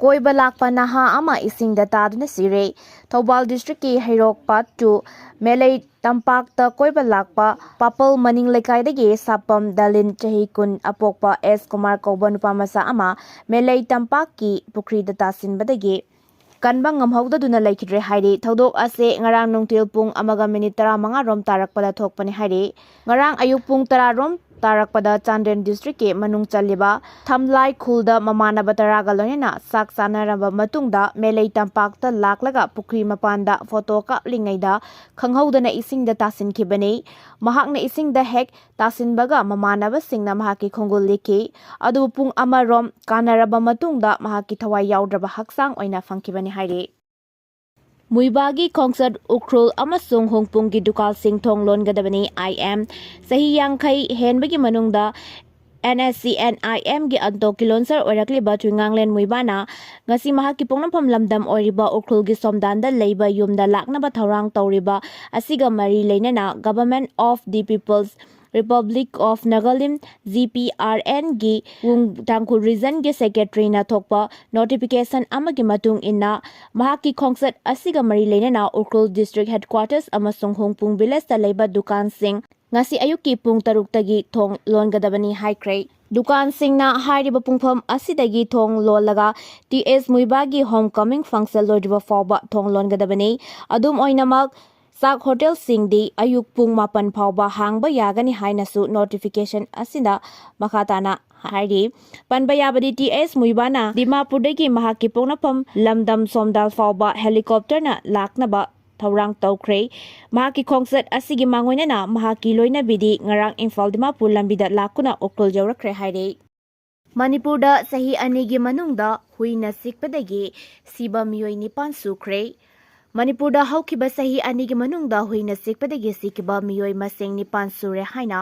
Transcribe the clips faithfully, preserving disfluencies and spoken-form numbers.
ꯀꯣꯏꯕ ꯂꯥꯛꯄ ꯅꯍꯥ ꯑꯃ ꯏꯁꯤꯡꯗ ꯇꯥꯗꯨꯅ ꯁꯤꯔꯦ꯫ ꯊꯧꯕꯥꯜ districtꯀꯤ ꯍꯩꯔꯣꯛ part two ꯃꯦꯂꯩ ꯇꯝꯄꯥꯛꯇ ꯀꯣꯏꯕ ꯂꯥꯛꯄ ꯄꯥꯄꯜ ꯃꯅꯤꯡ ꯂꯩꯀꯥꯏꯗꯒꯤ ꯁꯥꯄꯝ ꯗꯥꯂꯤꯟ ꯆꯍꯤ ꯀꯨꯟ ꯑꯄꯣꯛꯄ ꯑꯦꯁ ꯀꯨꯃꯥꯔ ꯀꯧꯕ ꯅꯨꯄꯥ ꯃꯆꯥ ꯑꯃ ꯃꯦꯂꯩ ꯇꯝꯄꯥꯛꯀꯤ ꯄꯨꯈ꯭ꯔꯤꯗ ꯇꯥꯁꯤꯟꯕꯗꯒꯤ ꯀꯟꯕ ꯉꯝꯍꯧꯗꯗꯨꯅ ꯂꯩꯈꯤꯗ꯭ꯔꯦ ꯍꯥꯏꯔꯤ꯫ ꯊꯧꯗꯣꯛ ꯑꯁꯤ ꯉꯔꯥꯡ ꯅꯨꯡꯊꯤꯜ ꯄꯨꯡ ꯑꯃꯒ minute ꯇꯔꯥꯃꯉꯥ ꯔꯣꯝ ꯇꯥꯔꯛꯄꯗ ꯊꯣꯛꯄꯅꯤ ꯍꯥꯏꯔꯤ꯫ ꯉꯔꯥꯡ ꯑꯌꯨꯛ ꯄꯨꯡ ꯇꯔꯥ ꯔꯣꯝ ꯇꯥꯔꯛꯄꯗ ꯆꯥꯟꯗꯦꯜ districtꯀꯤ ꯃꯅꯨꯡ ꯆꯜꯂꯤꯕ ꯊꯝꯂꯥꯏ ꯈꯨꯜꯗ ꯃꯃꯥꯟꯅꯕ ꯇꯔꯥꯒ ꯂꯣꯏꯅꯅ ꯆꯥꯛ ꯆꯥꯅꯔꯕ ꯃꯇꯨꯡꯗ ꯃꯦꯂꯩ ꯇꯝꯄꯥꯛꯇ ꯂꯥꯛꯂꯒ ꯄꯨꯈ꯭ꯔꯤ ꯃꯄꯥꯟꯗ photo ꯀꯥꯞꯂꯤꯉꯩꯗ ꯈꯪꯍꯧꯗꯅ ꯏꯁꯤꯡꯗ ꯇꯥꯁꯤꯟꯈꯤꯕꯅꯤ꯫ ꯃꯍꯥꯛꯅ ꯏꯁꯤꯡꯗ ꯍꯦꯛ ꯇꯥꯁꯤꯟꯕꯒ ꯃꯃꯥꯟꯅꯕꯁꯤꯡꯅ ꯃꯍꯥꯛꯀꯤ ꯈꯣꯡꯒꯨꯜ ꯂꯤꯈꯤ꯫ ꯑꯗꯨꯕꯨ ꯄꯨꯡ ꯑꯃꯔꯣꯝ ꯀꯥꯟꯅꯔꯕ ꯃꯇꯨꯡꯗ ꯃꯍꯥꯛꯀꯤ ꯊꯋꯥꯏ ꯌꯥꯎꯗ꯭ꯔꯕ ꯍꯛꯆꯥꯡ ꯑꯣꯏꯅ ꯐꯪꯈꯤꯕꯅꯤ ꯍꯥꯏꯔꯤ꯫ ꯃꯨꯏꯕꯥꯒꯤ ꯈꯣꯡꯆꯠ ꯎꯈ꯭ꯔꯨꯜ ꯑꯃꯁꯨꯡ ꯍꯣꯡꯄꯨꯡꯒꯤ ꯗꯨꯀꯥꯟꯁꯤꯡ ꯊꯣꯡ ꯂꯣꯟꯒꯗꯕꯅꯤ꯫ I M ꯆꯍꯤ ꯌꯥꯡꯈꯩ ꯍꯦꯟꯕꯒꯤ ꯃꯅꯨꯡꯗ N S C N I Mꯒꯤ ꯑꯟꯇꯣ ꯀꯤꯂꯣꯟꯁꯔ ꯑꯣꯏꯔꯛꯂꯤꯕ ꯊꯨꯏꯉꯥꯡꯂꯦꯟ ꯃꯨꯏꯕꯥꯅ ꯉꯁꯤ ꯃꯍꯥꯛꯀꯤ ꯄꯣꯛꯅꯐꯝ ꯂꯝꯗꯝ ꯑꯣꯏꯔꯤꯕ ꯎꯈ꯭ꯔꯨꯜꯒꯤ ꯁꯣꯝꯗꯥꯟꯗ ꯂꯩꯕ ꯌꯨꯝꯗ ꯂꯥꯛꯅꯕ ꯊꯧꯔꯥꯡ ꯇꯧꯔꯤꯕ ꯑꯁꯤꯒ ꯃꯔꯤ ꯂꯩꯅꯅ Government of the People's Republic of Nagalim, G P R N ꯒꯤ ꯋꯨꯡ ꯇꯥꯡꯈꯨꯜ regionꯒꯤ secretaryꯅ ꯊꯣꯛꯄ notification ꯑꯃꯒꯤ ꯃꯇꯨꯡ ꯏꯟꯅ, ꯃꯍꯥꯛꯀꯤ ꯈꯣꯡꯆꯠ ꯑꯁꯤꯒ ꯃꯔꯤ ꯂꯩꯅꯅ ꯎꯈ꯭ꯔꯨꯜ district headquarters ꯑꯃꯁꯨꯡ ꯍꯣꯡꯄꯨꯡ villageꯇ ꯂꯩꯕ ꯗꯨꯀꯥꯟꯁꯤꯡ ꯉꯁꯤ ꯑꯌꯨꯛꯀꯤ ꯄꯨꯡ ꯇꯔꯨꯛꯇꯒꯤ ꯊꯣꯡ ꯂꯣꯟꯒꯗꯕꯅꯤ ꯍꯥꯏꯈ꯭ꯔꯦ꯫ ꯗꯨꯀꯥꯟꯁꯤꯡꯅ ꯍꯥꯏꯔꯤꯕ ꯄꯨꯡꯐꯝ ꯑꯁꯤꯗꯒꯤ ꯊꯣꯡ ꯂꯣꯜꯂꯒ ꯇꯤ ꯑꯦꯁ ꯃꯨꯏꯕꯥꯒꯤ home coming function ꯂꯣꯏꯗ꯭ꯔꯤꯕ ꯐꯥꯎꯕ ꯊꯣꯡ ꯂꯣꯟꯒꯗꯕꯅꯤ꯫ ꯑꯗꯨꯝ ꯑꯣꯏꯅꯃꯛ, ꯆꯥꯛ ꯍꯣꯇꯦꯜꯁꯤꯡꯗꯤ ꯑꯌꯨꯛ ꯄꯨꯡ ꯃꯥꯄꯟ ꯐꯥꯎꯕ ꯍꯥꯡꯕ ꯌꯥꯒꯅꯤ ꯍꯥꯏꯅꯁꯨ notification ꯑꯁꯤꯅ ꯃꯈꯥ ꯇꯥꯅ ꯍꯥꯏꯔꯤ꯫ ꯄꯟꯕ ꯌꯥꯕꯗꯤ, ꯇꯤ ꯑꯦꯁ ꯃꯨꯏꯕꯥꯅ ꯗꯤꯃꯥꯄꯨꯔꯗꯒꯤ ꯃꯍꯥꯛꯀꯤ ꯄꯣꯛꯅꯐꯝ ꯂꯝꯗꯝ ꯁꯣꯝꯗꯥꯜ ꯐꯥꯎꯕ helicopterꯅ ꯂꯥꯛꯅꯕ ꯊꯧꯔꯥꯡ ꯇꯧꯈ꯭ꯔꯦ꯫ ꯃꯍꯥꯛꯀꯤ ꯈꯣꯡꯆꯠ ꯑꯁꯤꯒꯤ ꯃꯥꯡꯑꯣꯏꯅꯅ ꯃꯍꯥꯛꯀꯤ ꯂꯣꯏꯅꯕꯤꯗꯤ ꯉꯔꯥꯡ ꯏꯝꯐꯥꯜ ꯗꯤꯃꯥꯄꯨꯔ ꯂꯝꯕꯤꯗ ꯂꯥꯛꯇꯨꯅ ꯎꯈ꯭ꯔꯨꯜ ꯌꯧꯔꯛꯈ꯭ꯔꯦ ꯍꯥꯏꯔꯤ꯫ ꯃꯅꯤꯄꯨꯔꯗ ꯆꯍꯤ ꯑꯅꯤꯒꯤ ꯃꯅꯨꯡꯗ ꯍꯨꯏꯅ ꯆꯤꯛꯄꯗꯒꯤ ꯁꯤꯕ ꯃꯤꯑꯣꯏ ꯅꯤꯄꯥꯟ ꯁꯨꯈ꯭ꯔꯦ꯫ ꯃꯅꯤꯄꯨꯔꯗ ꯍꯧꯈꯤꯕ ꯆꯍꯤ ꯑꯅꯤꯒꯤ ꯃꯅꯨꯡꯗ ꯍꯨꯏꯅ ꯆꯤꯛꯄꯗꯒꯤ ꯁꯤꯈꯤꯕ ꯃꯤꯑꯣꯏ ꯃꯁꯤꯡ ꯅꯤꯄꯥꯟ ꯁꯨꯔꯦ ꯍꯥꯏꯅ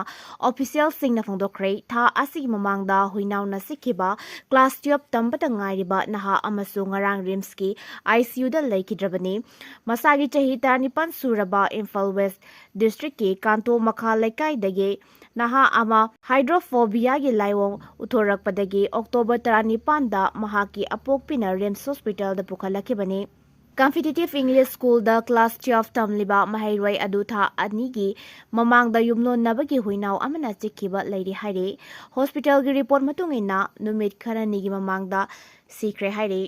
officialꯁꯤꯡꯅ ꯐꯣꯡꯗꯣꯛꯈ꯭ꯔꯦ꯫ ꯊꯥ ꯑꯁꯤꯒꯤ ꯃꯃꯥꯡꯗ ꯍꯨꯏꯅꯥꯎꯅ ꯁꯤꯈꯤꯕ class twelve ꯇꯝꯕꯇ ꯉꯥꯏꯔꯤꯕ ꯅꯍꯥ ꯑꯃꯁꯨ ꯉꯔꯥꯡ RIMSꯀꯤ I C Uꯗ ꯂꯩꯈꯤꯗ꯭ꯔꯕꯅꯤ꯫ ꯃꯁꯥꯒꯤ ꯆꯍꯤ ꯇꯔꯥꯅꯤꯄꯥꯟ ꯁꯨꯔꯕ ꯏꯝꯐꯥꯜ West districtꯀꯤ ꯀꯥꯟꯇꯣ ꯃꯈꯥ ꯂꯩꯀꯥꯏꯗꯒꯤ ꯅꯍꯥ ꯑꯃ ꯍꯥꯏꯗ꯭ꯔꯣꯐꯣꯕꯤꯌꯥꯒꯤ ꯂꯥꯏꯑꯣꯡ ꯎꯠꯊꯣꯔꯛꯄꯗꯒꯤ ꯑꯣꯛꯇꯣꯕꯔ ꯇꯔꯥꯅꯤꯄꯥꯟꯗ ꯃꯍꯥꯛꯀꯤ ꯑꯄꯣꯛꯄꯤꯅ ꯔꯤꯝꯁ ꯍꯣꯁꯄꯤꯇꯥꯜꯗ ꯄꯨꯈꯠꯂꯛꯈꯤꯕꯅꯤ꯫ ꯀꯝꯄꯤꯇꯤꯇꯤꯚ ꯏꯪꯂꯤꯁ ꯁ꯭ꯀꯨꯜꯗ ꯀ꯭ꯂꯥꯁ ꯇꯨꯌꯦꯜꯐ ꯇꯝꯂꯤꯕ ꯃꯍꯩꯔꯣꯏ ꯑꯗꯨ ꯊꯥ ꯑꯅꯤꯒꯤ ꯃꯃꯥꯡꯗ ꯌꯨꯝꯂꯣꯟꯅꯕꯒꯤ ꯍꯨꯏꯅꯥꯎ ꯑꯃꯅ ꯆꯤꯛꯈꯤꯕ ꯂꯩꯔꯤ ꯍꯥꯏꯔꯤ꯫ ꯍꯣꯁꯄꯤꯇꯥꯜꯒꯤ ꯔꯤꯄꯣꯔꯠ ꯃꯇꯨꯡ ꯏꯟꯅ, ꯅꯨꯃꯤꯠ ꯈꯔꯅꯤꯒꯤ ꯃꯃꯥꯡꯗ ꯁꯤꯈ꯭ꯔꯦ ꯍꯥꯏꯔꯤ꯫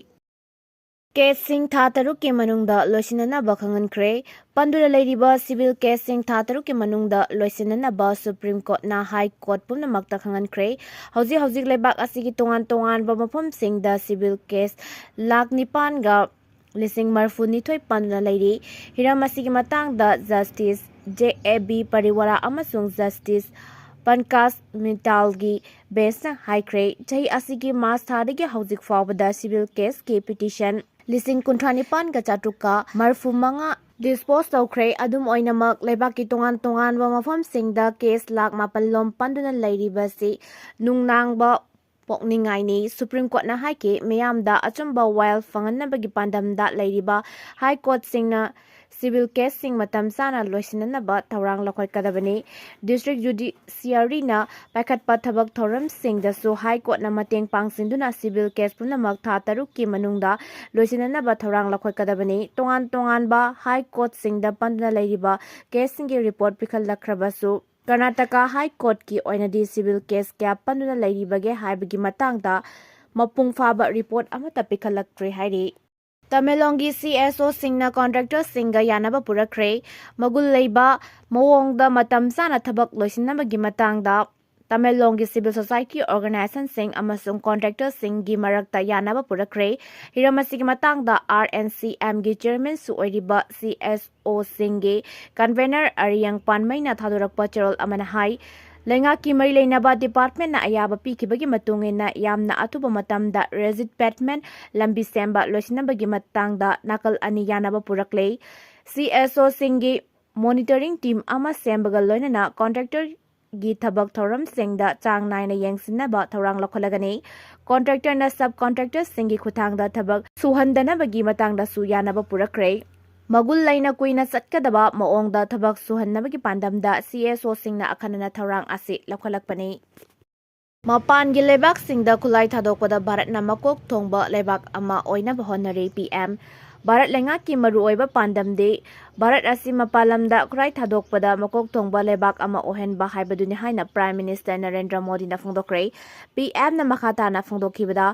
ꯀꯦꯁꯁꯤꯡ ꯊꯥ ꯇꯔꯨꯛꯀꯤ ꯃꯅꯨꯡꯗ ꯂꯣꯏꯁꯤꯟꯅꯅꯕ ꯈꯪꯍꯟꯈ꯭ꯔꯦ꯫ ꯄꯟꯗꯨꯅ ꯂꯩꯔꯤꯕ ꯁꯤꯚꯤꯜ ꯀꯦꯁꯁꯤꯡ ꯊꯥ ꯇꯔꯨꯛꯀꯤ ꯃꯅꯨꯡꯗ ꯂꯣꯏꯁꯤꯟꯅꯅꯕ ꯁꯨꯄ꯭ꯔꯤꯝ ꯀꯣꯔꯠꯅ ꯍꯥꯏ ꯀꯣꯔꯠ ꯄꯨꯝꯅꯃꯛꯇ ꯈꯪꯍꯟꯈ꯭ꯔꯦ꯫ ꯍꯧꯖꯤꯛ ꯍꯧꯖꯤꯛ ꯂꯩꯕꯥꯛ ꯑꯁꯤꯒꯤ ꯇꯣꯉꯥꯟ ꯇꯣꯉꯥꯟꯕ ꯃꯐꯝꯁꯤꯡꯗ ꯁꯤꯚꯤꯜ ꯀꯦꯁ ꯂꯥꯈ ꯅꯤꯄꯥꯟꯒ ꯂꯤꯁꯤꯡ ꯃꯔꯤꯐꯨꯅꯤꯊꯣꯏ ꯄꯟꯗꯨꯅ ꯂꯩꯔꯤ꯫ ꯍꯤꯔꯝ ꯑꯁꯤꯒꯤ ꯃꯇꯥꯡꯗ ꯖꯁꯇꯤꯁ ꯖꯦ ꯑꯦ ꯕꯤ ꯄꯔꯤꯋꯥꯔꯥ ꯑꯃꯁꯨꯡ ꯖꯁꯇꯤꯁ ꯄꯟꯀꯥꯖ ꯃꯤꯇꯥꯜꯒꯤ ꯕꯦꯟꯆꯅ ꯍꯥꯏꯈ꯭ꯔꯦ, ꯆꯍꯤ ꯑꯁꯤꯒꯤ ꯃꯥꯔꯆ ꯊꯥꯗꯒꯤ ꯍꯧꯖꯤꯛ ꯐꯥꯎꯕꯗ ꯁꯤꯚꯤꯜ ꯀꯦꯁꯀꯤ ꯄꯤꯇꯤꯁꯟ ꯂꯤꯁꯤꯡ ꯀꯨꯟꯊ꯭ꯔꯥ ꯅꯤꯄꯥꯟꯒ ꯆꯥꯇ꯭ꯔꯨꯛꯀ ꯃꯔꯤꯐꯨ ꯃꯉꯥ ꯗꯤꯁꯄꯣꯖ ꯇꯧꯈ꯭ꯔꯦ꯫ ꯑꯗꯨꯝ ꯑꯣꯏꯅꯃꯛ, ꯂꯩꯕꯥꯛꯀꯤ ꯇꯣꯉꯥꯟ ꯇꯣꯉꯥꯟꯕ ꯃꯐꯝꯁꯤꯡꯗ ꯀꯦꯁ ꯂꯥꯈ ꯃꯥꯄꯜ ꯂꯣꯝ ꯄꯟꯗꯨꯅ ꯂꯩꯔꯤꯕꯁꯤ ꯅꯨꯡꯅꯥꯡꯕ ꯄꯣꯛꯅꯤꯡꯉꯥꯏꯅꯤ꯫ ꯁꯨꯄ꯭ꯔꯤꯝ ꯀꯣꯔꯠꯅ ꯍꯥꯏꯈꯤ, ꯃꯤꯌꯥꯝꯗ ꯑꯆꯨꯝꯕ ꯋꯥꯌꯦꯜ ꯐꯪꯍꯟꯅꯕꯒꯤ ꯄꯥꯟꯗꯝꯗ ꯂꯩꯔꯤꯕ ꯍꯥꯏ ꯀꯣꯔꯠꯁꯤꯡꯅ ꯁꯤꯚꯤꯜ ꯀꯦꯁꯁꯤꯡ ꯃꯇꯝ ꯆꯥꯅ ꯂꯣꯏꯁꯤꯟꯅꯅꯕ ꯊꯧꯔꯥꯡ ꯂꯧꯈꯠꯀꯗꯕꯅꯤ꯫ ꯗꯤꯁꯇ꯭ꯔꯤꯛ ꯖꯨꯗꯤꯁꯤꯌꯥꯔꯤꯅ ꯄꯥꯏꯈꯠꯄ ꯊꯕꯛ ꯊꯧꯔꯝꯁꯤꯡꯗꯁꯨ ꯍꯥꯏ ꯀꯣꯔꯠꯅ ꯃꯇꯦꯡ ꯄꯥꯡꯁꯤꯟꯗꯨꯅ ꯁꯤꯚꯤꯜ ꯀꯦꯁ ꯄꯨꯝꯅꯃꯛ ꯊꯥ ꯇꯔꯨꯛꯀꯤ ꯃꯅꯨꯡꯗ ꯂꯣꯏꯁꯤꯟꯅꯅꯕ ꯊꯧꯔꯥꯡ ꯂꯧꯈꯠꯀꯗꯕꯅꯤ꯫ ꯇꯣꯉꯥꯟ ꯇꯣꯉꯥꯟꯕ ꯍꯥꯏ ꯀꯣꯔꯠꯁꯤꯡꯗ ꯄꯟꯗꯨꯅ ꯂꯩꯔꯤꯕ ꯀꯦꯁꯁꯤꯡꯒꯤ ꯔꯤꯄꯣꯔꯠ ꯄꯤꯈꯠꯂꯛꯈ꯭ꯔꯕꯁꯨ, ꯀꯔꯅꯥꯇꯀꯥ ꯍꯥꯏ ꯀꯣꯔꯠꯀꯤ ꯑꯣꯏꯅꯗꯤ ꯁꯤꯚꯤꯜ ꯀꯦꯁ ꯀꯌꯥ ꯄꯟꯗꯨꯅ ꯂꯩꯔꯤꯕꯒꯦ ꯍꯥꯏꯕꯒꯤ ꯃꯇꯥꯡꯗ ꯃꯄꯨꯡ ꯐꯥꯕ ꯔꯤꯄꯣꯔꯠ ꯑꯃꯠꯇ ꯄꯤꯈꯠꯂꯛꯇ꯭ꯔꯤ ꯍꯥꯏꯔꯤ꯫ ꯇꯃꯦꯡꯂꯣꯡꯒꯤ ꯁꯤ ꯑꯦꯁ ꯑꯣꯁꯤꯡꯅ ꯀꯣꯟꯇ꯭ꯔꯦꯛꯇꯔꯁꯤꯡꯒ ꯌꯥꯅꯕ ꯄꯨꯔꯛꯈ꯭ꯔꯦ꯫ ꯃꯒꯨꯟ ꯂꯩꯕ ꯃꯑꯣꯡꯗ ꯃꯇꯝ ꯆꯥꯅ ꯊꯕꯛ ꯂꯣꯏꯁꯤꯟꯅꯕꯒꯤ ꯃꯇꯥꯡꯗ ꯇꯃꯦꯡꯂꯣꯡꯒꯤ ꯁꯤꯚꯤꯜ ꯁꯣꯁꯥꯏꯇꯤ ꯑꯣꯔꯒꯅꯥꯏꯖꯦꯁꯟꯁꯤꯡ ꯑꯃꯁꯨꯡ ꯀꯣꯟꯇ꯭ꯔꯦꯛꯇꯔꯁꯤꯡꯒꯤ ꯃꯔꯛꯇ ꯌꯥꯅꯕ ꯄꯨꯔꯛꯈ꯭ꯔꯦ꯫ ꯍꯤꯔꯝ ꯑꯁꯤꯒꯤ ꯃꯇꯥꯡꯗ ꯑꯥꯔ ꯑꯦꯟ ꯁꯤ ꯑꯦꯝꯒꯤ ꯆꯤꯌꯔꯃꯦꯟꯁꯨ ꯑꯣꯏꯔꯤꯕ ꯁꯤ ꯑꯦꯁ ꯑꯣꯁꯤꯡꯒꯤ ꯀꯟꯚꯦꯅꯔ ꯑꯔꯤꯌꯪ ꯄꯥꯟꯃꯩꯅ ꯊꯥꯗꯣꯔꯛꯄ ꯆꯦꯔꯣꯜ ꯑꯃꯅ ꯍꯥꯏ, ꯂꯩꯉꯥꯛꯀꯤ ꯃꯔꯤ ꯂꯩꯅꯕ ꯗꯤꯄꯥꯔꯠꯃꯦꯟꯅ ꯑꯌꯥꯕ ꯄꯤꯈꯤꯕꯒꯤ ꯃꯇꯨꯡ ꯏꯟꯅ ꯌꯥꯝꯅ ꯑꯊꯨꯕ ꯃꯇꯝꯗ ꯔꯦꯖꯤꯠ ꯄꯦꯠꯃꯦꯟ ꯂꯝꯕꯤ ꯁꯦꯝꯕ ꯂꯣꯏꯁꯤꯟꯅꯕꯒꯤ ꯃꯇꯥꯡꯗ ꯅꯥꯀꯜ ꯑꯅꯤ ꯌꯥꯅꯕ ꯄꯨꯔꯛꯂꯦ꯫ ꯁꯤ ꯑꯦꯁ ꯑꯣꯁꯤꯡꯒꯤ ꯃꯣꯅꯤꯇꯔꯤꯡ ꯇꯤꯝ ꯑꯃ ꯁꯦꯝꯕꯒ ꯂꯣꯏꯅꯅ ꯀꯣꯟꯇ꯭ꯔꯦꯛꯇꯔꯒꯤ ꯊꯕꯛ ꯊꯧꯔꯝꯁꯤꯡꯗ ꯆꯥꯡ ꯅꯥꯏꯅ ꯌꯦꯡꯁꯤꯟꯅꯕ ꯊꯧꯔꯥꯡ ꯂꯧꯈꯠꯂꯒꯅꯤ꯫ ꯀꯣꯟꯇ꯭ꯔꯦꯛꯇꯔꯅ ꯁꯕ ꯀꯣꯟꯇ꯭ꯔꯦꯛꯇꯔꯁꯤꯡꯒꯤ ꯈꯨꯠꯊꯥꯡꯗ ꯊꯕꯛ ꯁꯨꯍꯟꯗꯅꯕꯒꯤ ꯃꯇꯥꯡꯗꯁꯨ ꯌꯥꯅꯕ ꯄꯨꯔꯛꯈ꯭ꯔꯦ꯫ ꯃꯒꯨꯟ ꯂꯩꯅ ꯀꯨꯏꯅ ꯆꯠꯀꯗꯕ ꯃꯑꯣꯡꯗ ꯊꯕꯛ ꯁꯨꯍꯟꯅꯕꯒꯤ ꯄꯥꯟꯗꯝꯗ ꯁꯤ ꯑꯦꯁ ꯑꯣꯁꯤꯡꯅ ꯑꯈꯟꯅꯅ ꯊꯧꯔꯥꯡ ꯑꯁꯤ ꯂꯧꯈꯠꯂꯛꯄꯅꯤ꯫ ꯃꯄꯥꯟꯒꯤ ꯂꯩꯕꯥꯛꯁꯤꯡꯗ ꯈꯨꯠꯂꯥꯏ ꯊꯥꯗꯣꯛꯄꯗ ꯚꯥꯔꯠꯅ ꯃꯀꯣꯛ ꯊꯣꯡꯕ ꯂꯩꯕꯥꯛ ꯑꯃ ꯑꯣꯏꯅꯕ ꯍꯣꯠꯅꯔꯤ, ꯄꯤ ꯑꯦꯝ꯫ ꯚꯥꯔꯠ ꯂꯩꯉꯥꯛꯀꯤ ꯃꯔꯨꯑꯣꯏꯕ ꯄꯥꯟꯗꯝꯗꯤ ꯚꯥꯔꯠ ꯑꯁꯤ ꯃꯄꯥꯟ ꯂꯝꯗ ꯈꯨꯠꯂꯥꯏ ꯊꯥꯗꯣꯛꯄꯗ ꯃꯀꯣꯛ ꯊꯣꯡꯕ ꯂꯩꯕꯥꯛ ꯑꯃ ꯑꯣꯏꯍꯟꯕ ꯍꯥꯏꯕꯗꯨꯅꯤ ꯍꯥꯏꯅ Prime Minister ꯅꯔꯦꯟꯗ꯭ꯔ ꯃꯣꯗꯤꯅ ꯐꯣꯡꯗꯣꯛꯈ꯭ꯔꯦ꯫ ꯄꯤ ꯑꯦꯝꯅ ꯃꯈꯥ ꯇꯥꯅ ꯐꯣꯡꯗꯣꯛꯈꯤꯕꯗ,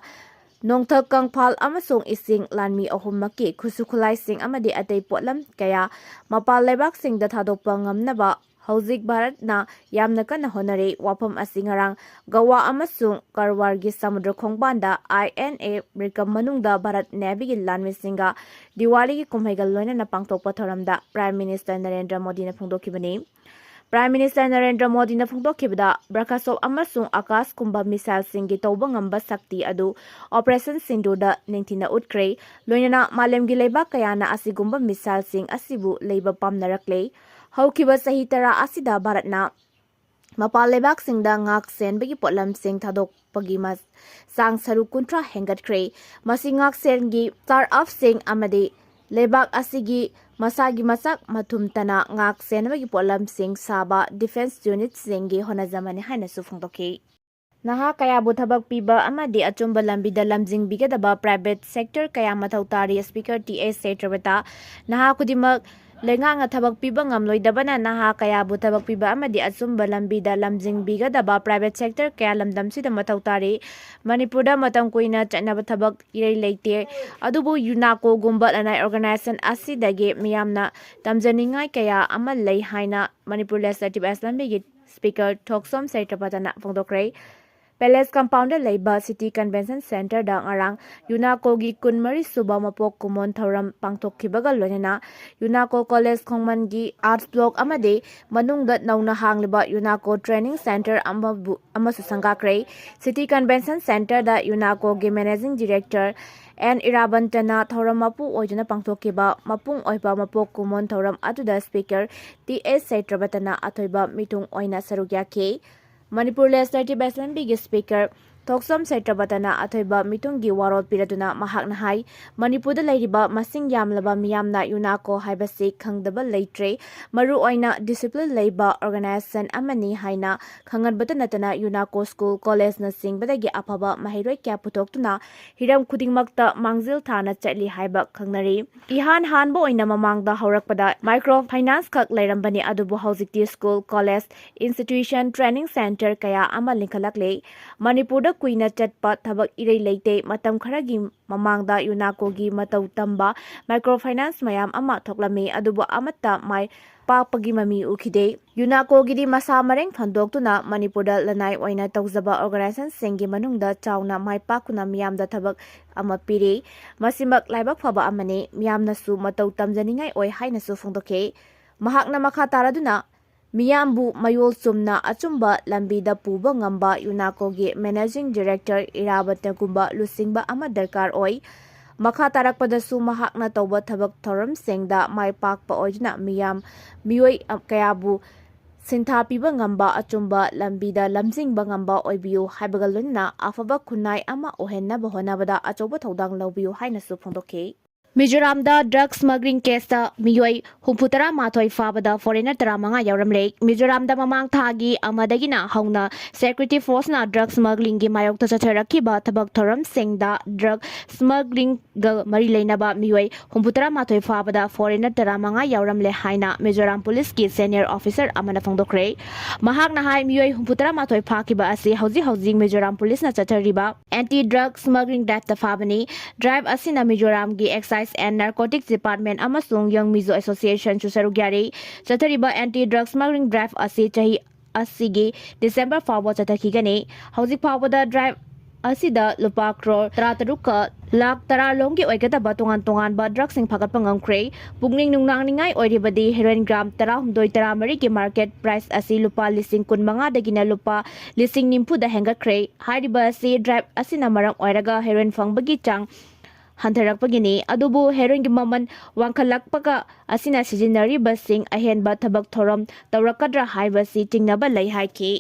ꯅꯣꯡꯊꯛ ꯀꯪꯐꯥꯜ ꯑꯃꯁꯨꯡ ꯏꯁꯤꯡ ꯂꯥꯟꯃꯤ ꯑꯍꯨꯝꯃꯛꯀꯤ ꯈꯨꯠꯁꯨ ꯈꯨꯠꯂꯥꯏꯁꯤꯡ ꯑꯃꯗꯤ ꯑꯇꯩ ꯄꯣꯠꯂꯝ ꯀꯌꯥ ꯃꯄꯥꯟ ꯂꯩꯕꯥꯛꯁꯤꯡꯗ ꯊꯥꯗꯣꯛꯄ ꯉꯝꯅꯕ ꯍꯧꯖꯤꯛ ꯚꯥꯔꯠꯅ ꯌꯥꯝꯅ ꯀꯟꯅ ꯍꯣꯠꯅꯔꯤ꯫ ꯋꯥꯐꯝ ꯑꯁꯤ ꯉꯔꯥꯡ ꯒꯋꯥ ꯑꯃꯁꯨꯡ ꯀꯔꯋꯥꯔꯒꯤ ꯁꯃꯨꯗ꯭ꯔ ꯈꯣꯡꯕꯥꯟꯗ ꯑꯥꯏ ꯑꯦꯟ ꯑꯦ ꯃꯤꯔꯀꯝ ꯃꯅꯨꯡꯗ ꯚꯥꯔꯠ ꯅꯦꯚꯤꯒꯤ ꯂꯥꯟꯃꯤꯁꯤꯡꯒ ꯗꯤꯋꯥꯂꯤꯒꯤ ꯀꯨꯝꯍꯩꯒ ꯂꯣꯏꯅꯅ ꯄꯥꯡꯊꯣꯛꯄ ꯊꯧꯔꯝꯗ Prime Minister ꯅꯔꯦꯟꯗ꯭ꯔ ꯃꯣꯗꯤꯅ ꯐꯣꯡꯗꯣꯛꯈꯤꯕꯅꯤ꯫ Prime Minister ꯅꯔꯦꯟꯗ꯭ꯔ ꯃꯣꯗꯤꯅ ꯐꯣꯡꯗꯣꯛꯈꯤꯕꯗ, ꯕ꯭ꯔꯈꯁꯣꯞ ꯑꯃꯁꯨꯡ ꯑꯀꯥꯁ ꯀꯨꯝꯕ missile ꯁꯤꯡꯒꯤ ꯇꯧꯕ ꯉꯝꯕ ꯁꯛꯇꯤ ꯑꯗꯨ Operation ꯁꯤꯟꯗꯨꯔꯗ ꯅꯤꯡꯊꯤꯅ ꯎꯠꯈ꯭ꯔꯦ꯫ ꯂꯣꯏꯅꯅ ꯃꯥꯂꯦꯝꯒꯤ ꯂꯩꯕꯥꯛ ꯀꯌꯥꯅ ꯑꯁꯤꯒꯨꯝꯕ missile ꯁꯤꯡ ꯑꯁꯤꯕꯨ ꯂꯩꯕ ꯄꯥꯝꯅꯔꯛꯂꯦ꯫ ꯍꯧꯈꯤꯕ ꯆꯍꯤ ꯇꯔꯥ ꯑꯁꯤꯗ ꯚꯥꯔꯠꯅ ꯃꯄꯥꯟ ꯂꯩꯕꯥꯛꯁꯤꯡꯗ ꯉꯥꯛ ꯁꯦꯟꯕꯒꯤ ꯄꯣꯠꯂꯝꯁꯤꯡ ꯊꯥꯗꯣꯛꯄꯒꯤ ꯃ-, ꯆꯥꯡ ꯁꯔꯨꯛ ꯀꯨꯟꯊ꯭ꯔꯥ ꯍꯦꯟꯒꯠꯈ꯭ꯔꯦ꯫ ꯃꯁꯤ ꯉꯥꯛ ꯁꯦꯟꯒꯤ startup ꯁꯤꯡ ꯑꯃꯗꯤ ꯂꯩꯕꯥꯛ ꯑꯁꯤꯒꯤ ꯃꯁꯥꯒꯤ ꯃꯆꯥꯛ ꯃꯊꯨꯝꯇꯅ ꯉꯥꯛ ꯁꯦꯟꯅꯕꯒꯤ ꯄꯣꯠꯂꯝꯁꯤꯡ ꯁꯥꯕ defence unit ꯁꯤꯡꯒꯤ ꯍꯣꯠꯅꯖꯃꯟꯅꯤ ꯍꯥꯏꯅꯁꯨ ꯐꯣꯡꯗꯣꯛꯈꯤ꯫ ꯅꯍꯥ ꯀꯌꯥꯕꯨ ꯊꯕꯛ ꯄꯤꯕ ꯑꯃꯗꯤ ꯑꯆꯨꯝꯕ ꯂꯝꯕꯤꯗ ꯂꯝꯖꯤꯡꯕꯤꯒꯗꯕ private sector ꯀꯌꯥ ꯃꯊꯧ ꯇꯥꯔꯤ, Speaker ꯇꯤ ꯑꯦꯁ ꯁꯇ꯭ꯌꯕ꯭ꯔꯇ꯫ ꯅꯍꯥ ꯈꯨꯗꯤꯡꯃꯛ ꯂꯩꯉꯥꯛꯅ ꯊꯕꯛ ꯄꯤꯕ ꯉꯝꯂꯣꯏꯗꯕꯅ ꯅꯍꯥ ꯀꯌꯥꯕꯨ ꯊꯕꯛ ꯄꯤꯕ ꯑꯃꯗꯤ ꯑꯆꯨꯝꯕ ꯂꯝꯕꯤꯗ ꯂꯝꯖꯤꯡꯕꯤꯒꯗꯕ private sector ꯀꯌꯥ ꯂꯝꯗꯝꯁꯤꯗ ꯃꯊꯧ ꯇꯥꯔꯤ꯫ ꯃꯅꯤꯄꯨꯔꯗ ꯃꯇꯝ ꯀꯨꯏꯅ ꯆꯠꯅꯕ ꯊꯕꯛ ꯏꯔꯩ ꯂꯩꯇꯦ, ꯑꯗꯨꯕꯨ UNACO ꯒꯨꯝꯕ ꯂꯅꯥꯏ organization ꯑꯁꯤꯗꯒꯤ ꯃꯤꯌꯥꯝꯅ ꯇꯝꯖꯅꯤꯡꯉꯥꯏ ꯀꯌꯥ ꯑꯃ ꯂꯩ ꯍꯥꯏꯅ ꯃꯅꯤꯄꯨꯔ Legislative Assembly ꯒꯤ Speaker ꯊꯣꯛꯆꯣꯝ ꯁꯇ꯭ꯌꯕ꯭ꯔꯇꯅ ꯐꯣꯡꯗꯣꯛꯈ꯭ꯔꯦ꯫ Palace Compound ꯗ ꯂꯩꯕ City Convention Centre ꯗ ꯉꯔꯥꯡ UNACO ꯒꯤ ꯀꯨꯟꯃꯔꯤ ꯁꯨꯕ ꯃꯄꯣꯛ ꯀꯨꯝꯑꯣꯟ ꯊꯧꯔꯝ ꯄꯥꯡꯊꯣꯛꯈꯤꯕꯒ ꯂꯣꯏꯅꯅ UNACO College ꯈꯣꯡꯃꯟꯒꯤ Arts Block ꯑꯃꯗꯤ ꯃꯅꯨꯡꯗ ꯅꯧꯅ ꯍꯥꯡꯂꯤꯕ UNACO Training Centre ꯑꯃꯕꯨ, ꯑꯃꯁꯨ ꯁꯪꯒꯥꯈ꯭ꯔꯦ꯫ City Convention Centre ꯗ UNACO ꯒꯤ Managing Director ꯑꯦꯟ ꯏꯔꯥꯕꯟꯇꯅ ꯊꯧꯔꯝ ꯃꯄꯨ ꯑꯣꯏꯗꯨꯅ ꯄꯥꯡꯊꯣꯛꯈꯤꯕ ꯃꯄꯨꯡ ꯑꯣꯏꯕ ꯃꯄꯣꯛ ꯀꯨꯝꯑꯣꯟ ꯊꯧꯔꯝ ꯑꯗꯨꯗ Speaker ꯇꯤ ꯑꯦꯁ ꯁꯇ꯭ꯌꯕ꯭ꯔꯇꯅ ꯑꯊꯣꯏꯕ ꯃꯤꯊꯨꯡ ꯑꯣꯏꯅ ꯁꯔꯨꯛ ꯌꯥꯈꯤ꯫ ꯃꯅꯤꯄꯨꯔ Legislative Assembly ꯒꯤ Speaker ꯊꯣꯛꯆꯣꯝ ꯁꯩꯇ꯭ꯔꯕꯇꯅ ꯑꯊꯣꯏꯕ ꯃꯤꯇꯨꯡꯒꯤ ꯋꯥꯔꯣꯜ ꯄꯤꯔꯗꯨꯅ ꯃꯍꯥꯛꯅ ꯍꯥꯏ, ꯃꯅꯤꯄꯨꯔꯗ ꯂꯩꯔꯤꯕ ꯃꯁꯤꯡ ꯌꯥꯝꯂꯕ ꯃꯤꯌꯥꯝꯅ ꯌꯨꯅꯥꯀꯣ ꯍꯥꯏꯕꯁꯤ ꯈꯪꯗꯕ ꯂꯩꯇ꯭ꯔꯦ꯫ ꯃꯔꯨꯑꯣꯏꯅ ꯗꯤꯁꯤꯄ꯭ꯂꯤꯟ ꯂꯩꯕ ꯑꯣꯔꯒꯅꯥꯏꯖꯦꯁꯟ ꯑꯃꯅꯤ ꯍꯥꯏꯅ ꯈꯪꯍꯟꯕꯇ ꯅꯠꯇꯅ ꯌꯨꯅꯥꯀꯣ ꯁ꯭ꯀꯨꯜ, ꯀꯣꯂꯦꯖꯅꯆꯤꯡꯕꯗꯒꯤ ꯑꯐꯕ ꯃꯍꯩꯔꯣꯏ ꯀꯌꯥ ꯄꯨꯊꯣꯛꯇꯨꯅ ꯍꯤꯔꯝ ꯈꯨꯗꯤꯡꯃꯛꯇ ꯃꯥꯡꯖꯤꯜ ꯊꯥꯅ ꯆꯠꯂꯤ ꯍꯥꯏꯕ ꯈꯪꯅꯔꯤ꯫ ꯏꯍꯥꯟ ꯍꯥꯟꯕ ꯑꯣꯏꯅ ꯃꯃꯥꯡꯗ ꯍꯧꯔꯛꯄꯗ ꯃꯥꯏꯀ꯭ꯔꯣ ꯐꯥꯏꯅꯥꯟꯁ ꯈꯛ ꯂꯩꯔꯝꯕꯅꯤ, ꯑꯗꯨꯕꯨ ꯍꯧꯖꯤꯛꯇꯤ school, college, institution, training centre ꯀꯌꯥ ꯑꯃ ꯂꯤꯡꯈꯠꯂꯛꯂꯦ꯫ ꯃꯅꯤꯄꯨꯔꯗ ꯀꯨꯏꯅ ꯆꯠꯄ ꯊꯕꯛ ꯏꯔꯩ ꯂꯩꯇꯦ꯫ ꯃꯇꯝ ꯈꯔꯒꯤ ꯃꯃꯥꯡꯗ ꯌꯨꯅꯥꯀꯣꯒꯤ ꯃꯇꯧ ꯇꯝꯕ ꯃꯥꯏꯀ꯭ꯔꯣ ꯐꯥꯏꯅꯥꯟꯁ ꯃꯌꯥꯝ ꯑꯃ ꯊꯣꯛꯂꯝꯃꯤ, ꯑꯗꯨꯕꯨ ꯑꯃꯠꯇ ꯃꯥꯏ ꯄꯥꯛꯄꯒꯤ ꯃꯃꯤ ꯎꯈꯤꯗꯦ꯫ ꯌꯨꯅꯥꯀꯣꯒꯤꯗꯤ ꯃꯁꯥ ꯃꯔꯦꯡ ꯐꯟꯗꯣꯛꯇꯨꯅ ꯃꯅꯤꯄꯨꯔꯗ ꯂꯅꯥꯏ ꯑꯣꯏꯅ ꯇꯧꯖꯕ ꯑꯣꯔꯒꯅꯥꯏꯖꯦꯁꯟꯁꯤꯡꯒꯤ ꯃꯅꯨꯡꯗ ꯆꯥꯎꯅ ꯃꯥꯏ ꯄꯥꯛꯇꯨꯅ ꯃꯤꯌꯥꯝꯗ ꯊꯕꯛ ꯑꯃ ꯄꯤꯔꯤ꯫ ꯃꯁꯤꯃꯛ ꯂꯥꯏꯕꯛ ꯐꯕ ꯑꯃꯅꯤ꯫ ꯃꯤꯌꯥꯝꯅꯁꯨ ꯃꯇꯧ ꯇꯝꯖꯅꯤꯡꯉꯥꯏ ꯑꯣꯏ ꯍꯥꯏꯅꯁꯨ ꯐꯣꯡꯗꯣꯛꯈꯤ꯫ ꯃꯍꯥꯛꯅ ꯃꯈꯥ ꯇꯥꯔꯗꯨꯅ ꯃꯤꯌꯥꯝꯕꯨ ꯃꯌꯣꯜ ꯆꯨꯝꯅ ꯑꯆꯨꯝꯕ ꯂꯝꯕꯤꯗ ꯄꯨꯕ ꯉꯝꯕ ꯌꯨꯅꯥꯀꯣꯒꯤ ꯃꯦꯅꯦꯖꯤꯡ ꯗꯤꯔꯦꯛꯇꯔ ꯏꯔꯥꯕꯇꯒꯨꯝꯕ ꯂꯨꯆꯤꯡꯕ ꯑꯃ ꯗꯔꯀꯥꯔ ꯑꯣꯏ꯫ ꯃꯈꯥ ꯇꯥꯔꯛꯄꯗꯁꯨ ꯃꯍꯥꯛꯅ ꯇꯧꯕ ꯊꯕꯛ ꯊꯧꯔꯝꯁꯤꯡꯗ ꯃꯥꯏ ꯄꯥꯛꯄ ꯑꯣꯏꯗꯨꯅ ꯃꯤꯌꯥꯝ, ꯃꯤꯑꯣꯏ ꯀꯌꯥꯕꯨ ꯁꯤꯟꯊꯥ ꯄꯤꯕ ꯉꯝꯕ, ꯑꯆꯨꯝꯕ ꯂꯝꯕꯤꯗ ꯂꯝꯖꯤꯡꯕ ꯉꯝꯕ ꯑꯣꯏꯕꯤꯌꯨ ꯍꯥꯏꯕꯒ ꯂꯣꯏꯅꯅ ꯑꯐꯕ ꯈꯨꯟꯅꯥꯏ ꯑꯃ ꯑꯣꯏꯍꯟꯅꯕ ꯍꯣꯠꯅꯕꯗ ꯑꯆꯧꯕ ꯊꯧꯗꯥꯡ ꯂꯧꯕꯤꯌꯨ ꯍꯥꯏꯅꯁꯨ ꯐꯣꯡꯗꯣꯛꯈꯤ꯫ ꯃꯤꯖꯣꯔꯥꯝꯗ ꯗ꯭ꯔꯒ ꯁ꯭ꯃꯒ꯭ꯂꯤꯡ ꯀꯦꯁꯇ ꯃꯤꯑꯣꯏ ꯍꯨꯝꯐꯨ ꯇꯔꯥ ꯃꯥꯊꯣꯏ ꯐꯥꯕꯗ ꯐꯣꯔꯦꯅꯔ ꯇꯔꯥꯃꯉꯥ ꯌꯥꯎꯔꯝꯂꯦ꯫ ꯃꯤꯖꯣꯔꯥꯝꯗ ꯃꯃꯥꯡ ꯊꯥꯒꯤ ꯑꯃꯗꯒꯤꯅ ꯍꯧꯅ ꯁꯦꯀ꯭ꯌꯨꯔꯤꯇꯤ ꯐꯣꯔꯁꯅ ꯗ꯭ꯔꯒ ꯁ꯭ꯃꯒ꯭ꯂꯤꯡꯒꯤ ꯃꯥꯌꯣꯛꯇ ꯆꯠꯊꯔꯛꯈꯤꯕ ꯊꯕꯛ ꯊꯧꯔꯝꯁꯤꯡꯗ ꯗ꯭ꯔꯒ ꯁ꯭ꯃꯒ꯭ꯂꯤꯡꯒ ꯃꯔꯤ ꯂꯩꯅꯕ ꯃꯤꯑꯣꯏ ꯍꯨꯝꯐꯨ ꯇꯔꯥ ꯃꯥꯊꯣꯏ ꯐꯥꯕꯗ ꯐꯣꯔꯦꯅꯔ ꯇꯔꯥꯃꯉꯥ ꯌꯥꯎꯔꯝꯂꯦ ꯍꯥꯏꯅ ꯃꯤꯖꯣꯔꯥꯝ ꯄꯨꯂꯤꯁꯀꯤ ꯁꯦꯅꯤꯌꯔ ꯑꯣꯐꯤꯁꯔ ꯑꯃꯅ ꯐꯣꯡꯗꯣꯛꯈ꯭ꯔꯦ꯫ ꯃꯍꯥꯛꯅ ꯍꯥꯏ, ꯃꯤꯑꯣꯏ ꯍꯨꯝꯐꯨ ꯇꯔꯥ ꯃꯥꯊꯣꯏ ꯐꯥꯈꯤꯕ ꯑꯁꯤ ꯍꯧꯖꯤꯛ ꯍꯧꯖꯤꯛ ꯃꯤꯖꯣꯔꯥꯝ ꯄꯨꯂꯤꯁꯅ ꯆꯠꯊꯔꯤꯕ ꯑꯦꯟꯇꯤ ꯗ꯭ꯔꯒ ꯁ꯭ꯃꯒ꯭ꯂꯤꯡ ꯗ꯭ꯔꯥꯏꯚꯇ ꯐꯥꯕꯅꯤ꯫ ꯗ꯭ꯔꯥꯏꯚ ꯑꯁꯤꯅ ꯃꯤꯖꯣꯔꯥꯝꯒꯤ ꯑꯦꯛꯁꯥꯏꯖ ꯑꯦꯟ ꯅꯥꯔꯀꯣꯇꯤꯛꯁ ꯗꯤꯄꯥꯔꯠꯃꯦꯟ ꯑꯃꯁꯨꯡ ꯌꯪ ꯃꯤꯖꯣ ꯑꯦꯁꯣꯁꯤꯌꯦꯁꯟꯁꯨ ꯁꯔꯨꯛ ꯌꯥꯔꯤ꯫ ꯆꯠꯊꯔꯤꯕ ꯑꯦꯟꯇꯤ ꯗ꯭ꯔꯒ ꯁ꯭ꯃꯒ꯭ꯂꯤꯡ ꯗ꯭ꯔꯥꯏꯚ ꯑꯁꯤ ꯆꯍꯤ ꯑꯁꯤꯒꯤ ꯗꯤꯁꯦꯝꯕꯔ ꯐꯥꯎꯕ ꯆꯠꯊꯈꯤꯒꯅꯤ꯫ ꯍꯧꯖꯤꯛ ꯐꯥꯎꯕꯗ ꯗ꯭ꯔꯥꯏꯚ ꯑꯁꯤꯗ ꯂꯨꯄꯥ ꯀ꯭ꯔꯣꯔ ꯇꯔꯥꯇꯔꯨꯛꯀ ꯂꯥꯈ ꯇꯔꯥ ꯂꯣꯝꯒꯤ ꯑꯣꯏꯒꯗꯕ ꯇꯣꯉꯥꯟ ꯇꯣꯉꯥꯟꯕ ꯗ꯭ꯔꯒꯁꯤꯡ ꯐꯥꯒꯠꯄ ꯉꯝꯈ꯭ꯔꯦ꯫ ꯄꯨꯛꯅꯤꯡ ꯅꯨꯡꯅꯥꯡꯅꯤꯡꯉꯥꯏ ꯑꯣꯏꯔꯤꯕꯗꯤ ꯍꯦꯔꯣꯏꯟ ꯒ꯭ꯔꯥꯝ ꯇꯔꯥꯍꯨꯝꯗꯣꯏ ꯇꯔꯥꯃꯔꯤꯒꯤ ꯃꯥꯔꯀꯦꯠ ꯄ꯭ꯔꯥꯏꯁ ꯑꯁꯤ ꯂꯨꯄꯥ ꯂꯤꯁꯤꯡ ꯀꯨꯟꯃꯉꯥꯗꯒꯤꯅ ꯂꯨꯄꯥ ꯂꯤꯁꯤꯡ ꯅꯤꯐꯨꯗ ꯍꯦꯟꯒꯠꯈ꯭ꯔꯦ꯫ ꯍꯥꯏꯔꯤꯕ ꯑꯁꯤ ꯗ꯭ꯔꯥꯏꯚ ꯑꯁꯤꯅ ꯃꯔꯝ ꯑꯣꯏꯔꯒ ꯍꯦꯔꯣꯏꯟ ꯐꯪꯕꯒꯤ ꯆꯥꯡ ꯍꯟꯊꯔꯛꯄꯒꯤꯅꯤ꯫ ꯑꯗꯨꯕꯨ ꯍꯦꯔꯣꯏꯟꯒꯤ ꯃꯃꯜ ꯋꯥꯡꯈꯠꯂꯛꯄꯒ ꯑꯁꯤꯅ ꯁꯤꯖꯤꯟꯅꯔꯤꯕꯁꯤꯡ ꯑꯍꯦꯟꯕ ꯊꯕꯛ ꯊꯧꯔꯝ ꯇꯧꯔꯛꯀꯗ꯭ꯔꯥ ꯍꯥꯏꯕꯁꯤ ꯆꯤꯡꯅꯕ ꯂꯩ ꯍꯥꯏꯈꯤ꯫